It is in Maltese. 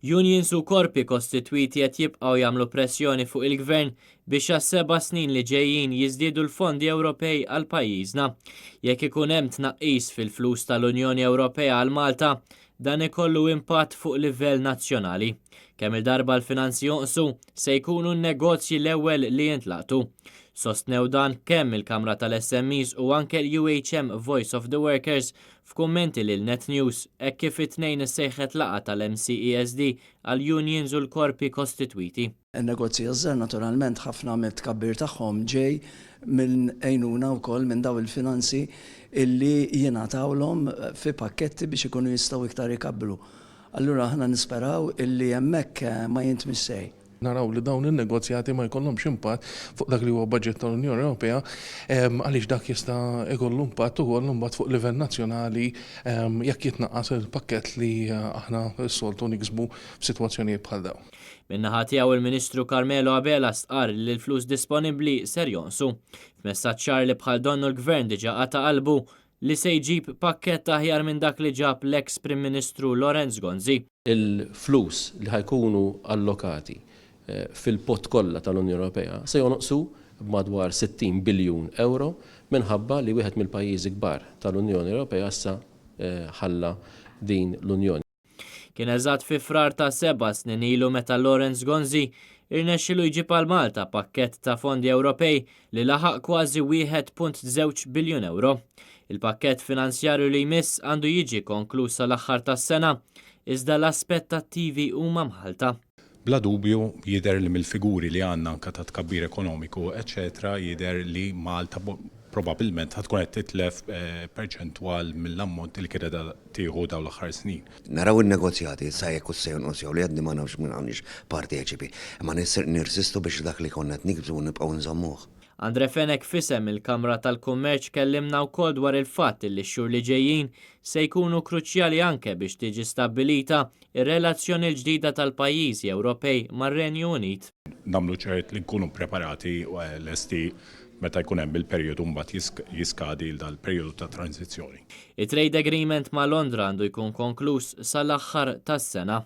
Unions u korpi kostitwiti qed jibqgħu jagħmlu pressjoni fuq il-Gvern biex għas-seba' snin li ġejjin jiżdiedu l-fondi Ewropej għal pajjiżna. Jekk ikun hemm tnaqqis fil-flus tal-Unjoni Ewropea għal Malta, dan ikollu impatt fuq livell nazzjonali. Kemm-il darba l-finanzi jonqsu, se jkunu n-negozji l-ewwel li jintlaqtu. Sostnew dan kemm il-Kamra tal-SMEs u anke l-UHM Voice of the Workers F'kummenti lil Net News, hekk kif it-Tnejn issejħet laqgħa tal-MCESD għall-unions u l-korpi kostitwiti. In-negozji ż-żgħar naturalment ħafna mit-tkabbir tagħhom ġej minn għejnuna wkoll minn dawn il-finanzi illi jingħatawlhom fi pakketti biex ikunu jistgħu iktar ikabbru. Allura aħna nisperaw illi hemmhekk ma jintmiss xejn. Naraw li dawn in-negozjati ma jkollhomx impatt fuq dak li huwa budget tal-Unjoni Ewropea għaliex dak jista' jkollu impatt ukoll imbagħad fuq livell nazzjonali jekk jitnaqqas il-pakkett li aħna s-soltu niksbu f'sitwazzjonijiet bħal dawn. Min-naħa tiegħu il-Ministru Carmelo Abela stqarr li l-flus disponibbli ser jonqsu. F'messaġġ ċar li bħal donnu l-Gvern diġà qata' qalbu li se jġib pakkett aħjar minn dak li ġab l-eks Prim Ministru Lawrence Gonzi. Il-flus li ħa jkunu allokati fil-pott kollha tal-Unjoni Ewropea se jonqsu b'madwar 60 biljun ewro minħabba li wieħed mill-pajjiżi kbar tal-Unjoni Ewropea issa ħalla din l-Unjoni. Kien eżatt fi Frar ta' seba' snin ilu meta Lawrence Gonzi irnexxielu jġib għal Malta pakkett ta' fondi Ewropej li laħaq kważi 1.2 biljun ewro. Il-pakkett finanzjarju li jmiss għandu jiġi konkluż sal-aħħar tas-sena, iżda l-aspettattivi huma mħallta. Bla dubju jidher li mill-figuri li għandna anke ta' tkabbir ekonomiku eċċetera jidher li Malta probabbilment ħa tkun qed titlef perċentwal mill-ammont li kienet qiegħda tieħu dawn l-aħħar snin. Naraw in-negozjati issa jekk hux se jonqos jew le għadni ma nafx ma aħniex parteċipi. Imma nirsistu biex dak li konna qed niksbu nibqgħu nżommuh. Andre Fenech f'isem il-Kamra tal-Kummerċ kellimna wkoll dwar il-fatt li x-xhur li ġejjin se jkunu kruċjali anke biex tiġi stabbilita r-relazzjoni l-ġdida tal-pajjiżi Ewropej mar-Renju Unit. Nagħmlu ċert li nkunu ppreparati u lesti meta jkun hemm il-perjodu mbagħad jiskadi dal-perjodu ta' tranżizzjoni. It-trade agreement ma' Londra għandu jkun konkluż sal-aħħar tas-sena.